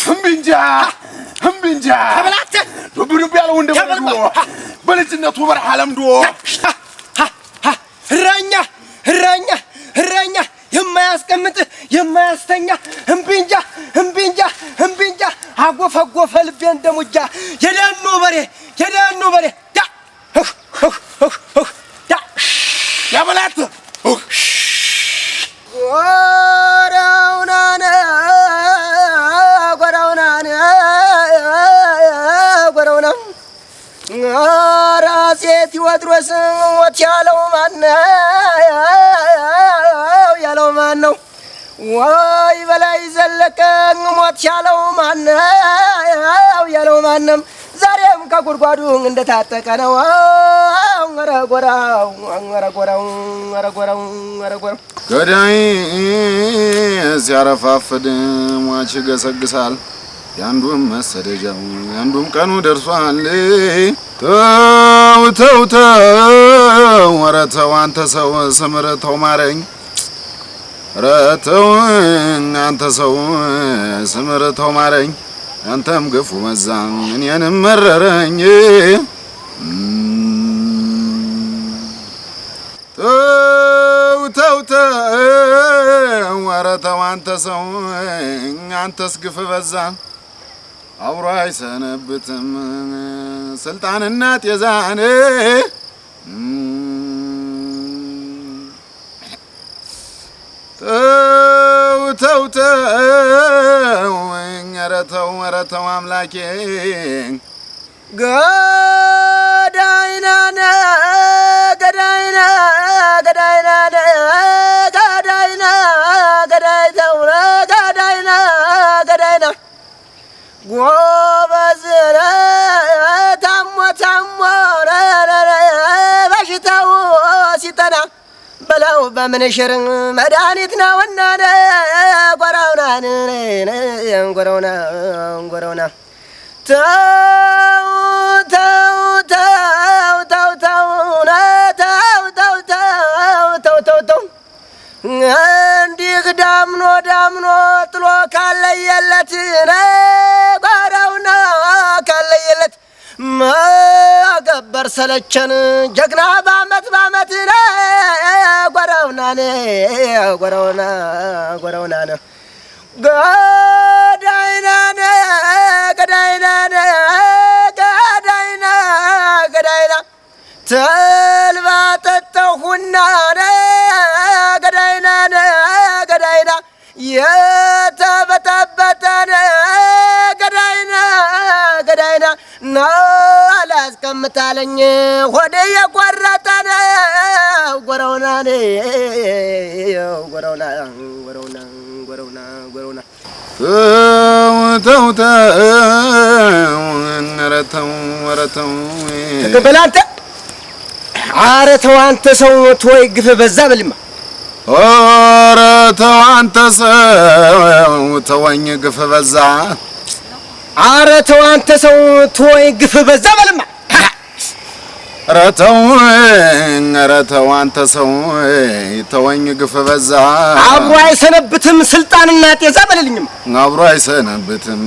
እምቢ እንጃ እምቢ እንጃ ተበላተ ዱብ ዱብ ያለው እንደ በረዶ በልጅነቱ በረሃ ለምዶ እረኛ እረኛ እረኛ የማያስቀምጥ የማያስተኛ እምቢ እንጃ እምቢ እንጃ እምቢ እንጃ አጎፈጎፈ ልቤ እንደ ሙጃ የዳኖ በሬ የዳኖ በሬ ዳ ሁህ ሁህ ሁህ ሁህ ዳ ያበላት ጎረውናነ ጎረውናነ ጎረውና ራሴ ቴዎድሮስ ሞት ያለው ማነው? ያለው ማነው? ወይ በላይ ዘለቀ ሞት ያለው ማነው? ያለው ማንም ዛሬም ከጉድጓዱ እንደታጠቀ ነው። ኧረ ጎራው ኧረ ጎራው ኧረ ጎራው ኧረ ጎራው ገዳይ ሲያረፋፍድ ሟች ይገሰግሳል። የአንዱም መሰደጃው የአንዱም ቀኑ ደርሷል። ተው ተው ተው ኧረ ተው አንተ ሰው ስምር ተው ማረኝ። ኧረ ተው አንተ ሰው ስምር ተው ማረኝ። አንተም ግፉ መዛ እኔንም መረረኝ። ተው ተው ተው ኧረ ተው አንተ ሰው አንተስ ግፍ በዛ። አብሮ አይሰነብትም ስልጣንና ጤዛን። ተው ተው ተው ኧረ ተው ኧረ ተው አምላኬ ገዳይናነ ገዳይና ገዳይናነ ገዳይና ገዳይ ተውነ ገዳይና ገዳይና ጎበዝ ታሞ ታሞ በሽታው ሲጠና በለው በምንሽር መድኃኒት ነውና ጎረውና ጎረውና ጎረውና ተው ተው ተው ተው ተው ተው ተው ተው ተው ተው ተው እንዲህ ዳምኖ ዳምኖ ጥሎ ካለየለት ጓራውና ካለየለት መገበር ሰለቸን ጀግና በአመት በአመት ጓራውና ጓራውና ጓራውና ገዳይናነ ገዳይናነ ገዳይና ገዳይና ተልባ ጠጣሁና ገዳይናነ ገዳይና የተበጠበጠነ ገዳይና ገዳይና ና አላስቀምጣለኝ ሆዴ የቆረጠነ ጎረውና ጎረውና ጎረውና ጎረውና ጎረውና ተው ተው ተው ኧረ ተው ኧረ ተው ተቀበል አንተ። ኧረ ተው አንተ ሰው ተወይ ግፍ በዛ በልማ። ኧረ ተው አንተ ሰው ተወኝ ግፍ በዛ። ኧረ ተው አንተ ሰው ተወይ ግፍ በዛ በልማ። ኧረ ተው ኧረ ተው አንተ ሰው ተወኝ ግፍ በዛ። አብሮ አይሰነብትም ስልጣንና ጤዛ በልልኝም። አብሮ አይሰነብትም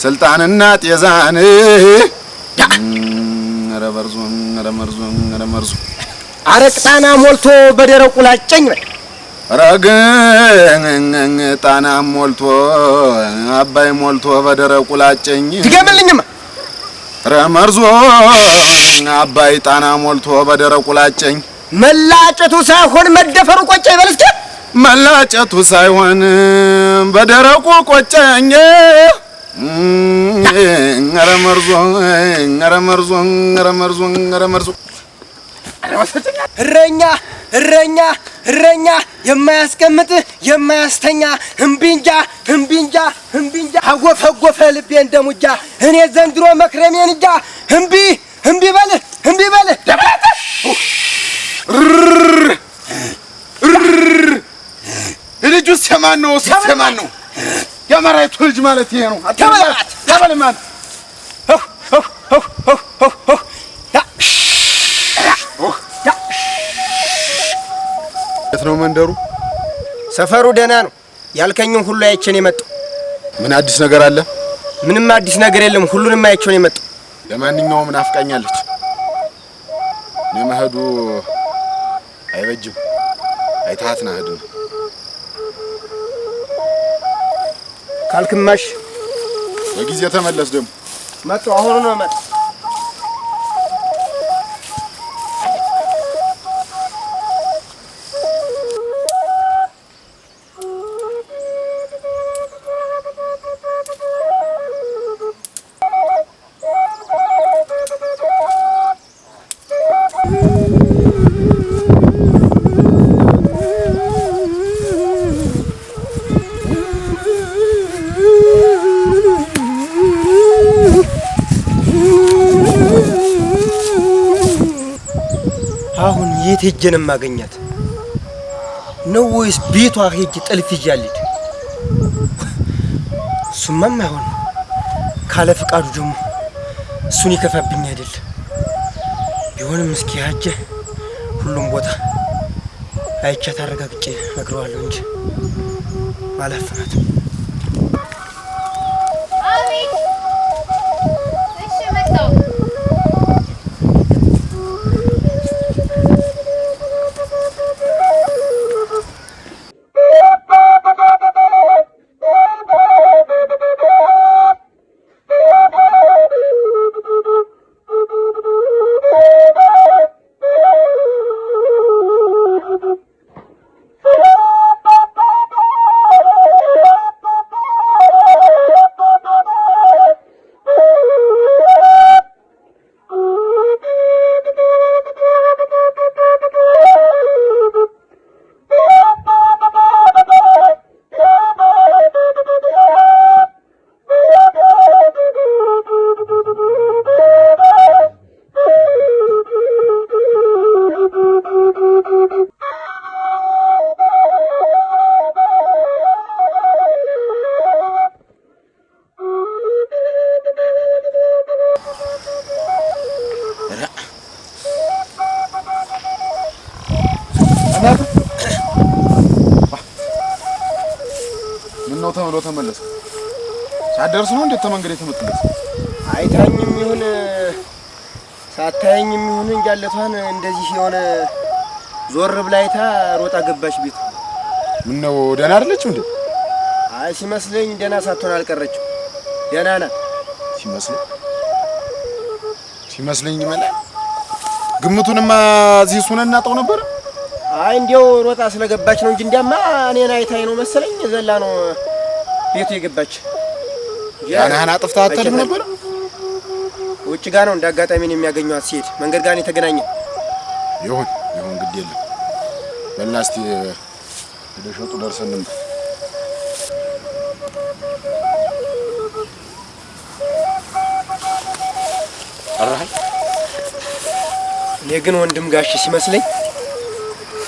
ስልጣንና ጤዛን። ኧረ መርዞ ኧረ መርዞ ኧረ መርዞ አረቅ ጣና ሞልቶ በደረቁ ላጨኝ በል። ኧረ ግን ጣና ሞልቶ አባይ ሞልቶ በደረቁ ላጨኝ። ድገምልኝማ። ኧረ መርዞ አባይ ጣና ሞልቶ በደረቁ ላጨኝ። መላጨቱ ሳይሆን መደፈሩ ቆጨኝ በል እስኪ። መላጨቱ ሳይሆን በደረቁ ቆጨኝ። ኧረ መርዞ ኧረ መርዞ ኧረ መርዞ ኧረ መርዞ እረኛ እረኛ እረኛ የማያስቀምጥ የማያስተኛ እምቢ እንጃ እምቢ እንጃ እምቢ እንጃ አጎፈጎፈ ልቤ እንደ ሙጃ እኔ ዘንድሮ መክረሜን እንጃ እምቢ እምቢ በል እምቢ በል። ልጁስ የማን ነው? እሱስ የማን ነው? የአማራይቱ ልጅ ማለት ይሄ ነው። ተበላት። ያበልማን የት ነው መንደሩ? ሰፈሩ ደህና ነው። ያልከኝም ሁሉ አይቼ ነው የመጣሁ። ምን አዲስ ነገር አለ? ምንም አዲስ ነገር የለም። ሁሉንም አይቼው ነው የመጣው። ለማንኛውም ናፍቃኛለች። እኔ መሄዱ አይበጅም። አይተሃት ና ሂድ። ካልክማሽ በጊዜ ተመለስ። ደግሞ መጣሁ። አሁን ነው መጣሁ። አሁን የት ሄጄ ነው የማገኛት? ነው ወይስ ቤቷ ሄጄ ጥልፍ ይዤ አልሄድ? እሱማ የማይሆን ነው። ካለ ፍቃዱ ደግሞ እሱን ይከፋብኝ አይደል? ቢሆንም እስኪ ሄጄ ሁሉም ቦታ አይቻት አረጋግጬ እነግረዋለሁ እንጂ አላፍናትም። አቤት። እሺ መጣሁ። ምነው ተብሎ ተመለሰ? ሳትደርስ ነው እንዴት ተመንገድ የተመለሰ? አይታኝም ይሁን ሳታየኝም ይሁን እንጃለቷን እንደዚህ የሆነ ዞር ብላ አይታ ሮጣ ገባች ቤቱ። ምነው ደህና አይደለችም እንዴ? አይ ሲመስለኝ ደህና ሳትሆን አልቀረችም። ደህና ናት ሲመስለኝ ይመላል። ግምቱንማ እዚህ እሱን እናጣው ነበር። አይ እንዲያው ሮጣ ስለገባች ነው እንጂ እንዲያማ እኔን አይታኝ ነው መሰለኝ ዘላ ነው ቤቱ የገባች። ያናህን አጥፍታ አትሄድም ነበር። ውጭ ጋ ነው እንዳጋጣሚ ነው የሚያገኘዋት ሲሄድ መንገድ ጋር ነው የተገናኘ። ይሁን ይሁን፣ ግድ የለም በልና እስቲ ወደ ሸጡ ደርሰን እንምጣ። እኔ ግን ወንድም ጋሽ ሲመስለኝ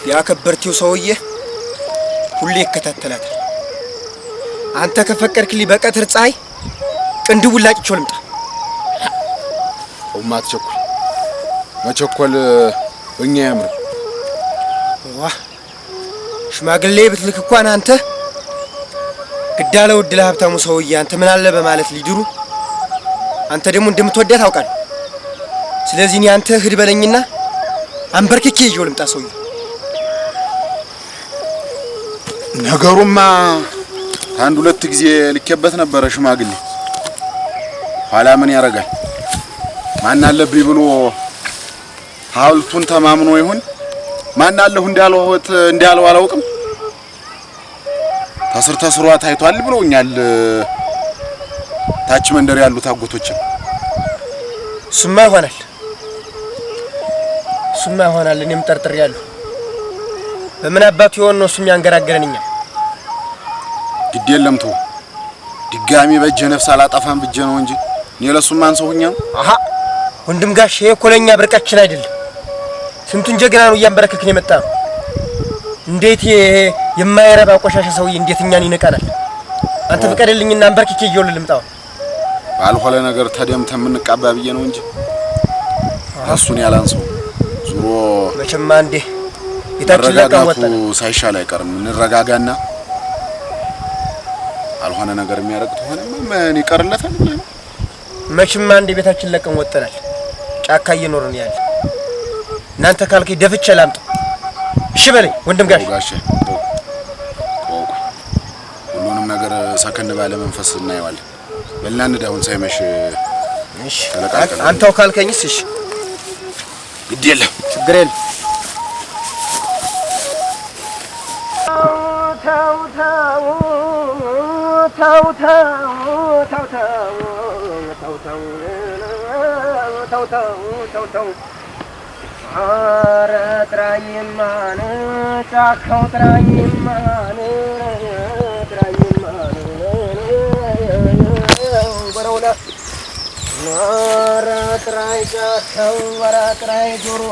ያከበርቲው ሰውዬ ሁሌ ይከታተላታል። አንተ ከፈቀድክልኝ በቀትር ፀሐይ ቅንድቡን ላጭቼው ልምጣ። ተውማ አትቸኩል። መቸኮል በእኛ አያምርም። ዋ ሽማግሌ ብትልክ እንኳን አንተ ግዳለ ውድ ለሀብታሙ ሰውዬ አንተ ምን አለ በማለት ሊድሩ አንተ ደግሞ እንደምትወዳት አውቃለሁ። ስለዚህ እኔ አንተ ሂድ በለኝና አንበርክኬ ይዤው ልምጣ ሰውዬ። ነገሩማ ከአንድ ሁለት ጊዜ ልኬበት ነበረ ሽማግሌ። ኋላ ምን ያደርጋል ማን አለብኝ ብሎ ሐውልቱን ተማምኖ ይሁን ማን አለሁ እንዳለው አላውቅም። ተስር ተስሯ ታይቷል ብለውኛል ታች መንደር ያሉት አጎቶችም። እሱማ ይሆናል እሱማ ይሆናል። እኔም ጠርጥሬያለሁ። በምን አባቱ የሆነ ነው እሱም ያንገራገረን እኛ። ግድ የለም ተው፣ ድጋሚ በእጄ ነፍስ አላጠፋም ብጄ ነው እንጂ እኔ ለእሱም ማን ሰው ሆኜ ነው። አሃ ወንድም ጋሽ ይሄ እኮ ለእኛ ብርቃችን አይደለም። ስንቱን ጀግና ነው እያንበረከክን የመጣ ነው። እንዴት ይሄ የማይረባ ቆሻሻ ሰውዬ እንዴት እኛን ይንቀናል? አንተ ፍቀድልኝና አንበርክኬ ይዤው ልምጣ። ባልሆነ ነገር ተደምተን የምንቃባ ብዬ ነው እንጂ እሱን ያላንሰው ዙሮ መቼም አንዴ ቤታችን ለቀን መረጋጋቱ ወጣን። ሳይሻል አይቀርም። እንረጋጋና አልሆነ ነገር የሚያደርግ ከሆነማ ምን ይቀርለታል ብለህ ነው? መቼም አንድ ቤታችን ለቀን ወጥተናል። ጫካ እየኖርን ያለ እናንተ ካልከኝ ደፍቼ ላምጣው። እሺ በለኝ ወንድም ጋሽ። ተው ጋሼ፣ ተው ተው፣ ቆይ ሁሉንም ነገር ሰከን ባለ መንፈስ እናየዋለን። በልና እንሂድ አሁን ሳይመሽ። እሺ ተለቃቀለ። አንተው ካልከኝስ እሺ፣ ግድ የለም። ችግር የለም። ተው ተው ተው ተው ተው ተው ተው ተው ተው ተው ተው ኧረ ጥራኝማን ጫካው ጥራኝማን ጥራኝማን በረውና ኧረ ጥራኝ ጫካው ኧረ ጥራኝ ዶሮ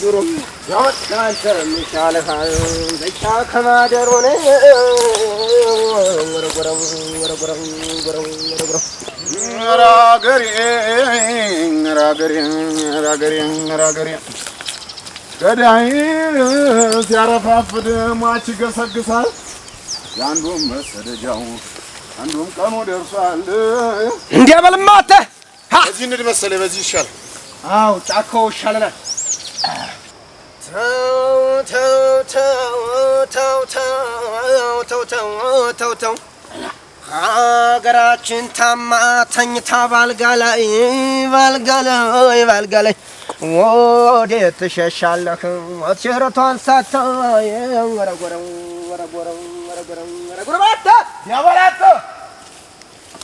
ዶሮ ያወጣ ይሻልሃል ብቻ ከማደሩ ወረጎረው ወረጎረው ወረጎረው ወረጎረው። ኧረ አገሬ፣ ኧረ አገሬ፣ ኧረ አገሬ፣ ኧረ አገሬ፣ ገዳይ ሲያረፋፍድ ሟች ይገሰግሳል። የአንዱም መሰደጃው አንዱም ቀኑ ደርሷል። እንዲያ በልማ አንተ። በዚህ እንሂድ መሰለኝ፣ በዚህ ይሻላል። አዎ ጫካው ይሻለናል። ተው ተው ተው ተው ተው ተው ተው ተው ተው ሀገራችን ታማ ተኝታ ባልጋ ላይ ባልጋ ላይ ባልጋ ላይ ወዴት ትሸሻለህ? ሽረቷን ሳታይ ወረጎረው ወረጎረው ወረጎረው ወረጎረው ባታ ያበላተ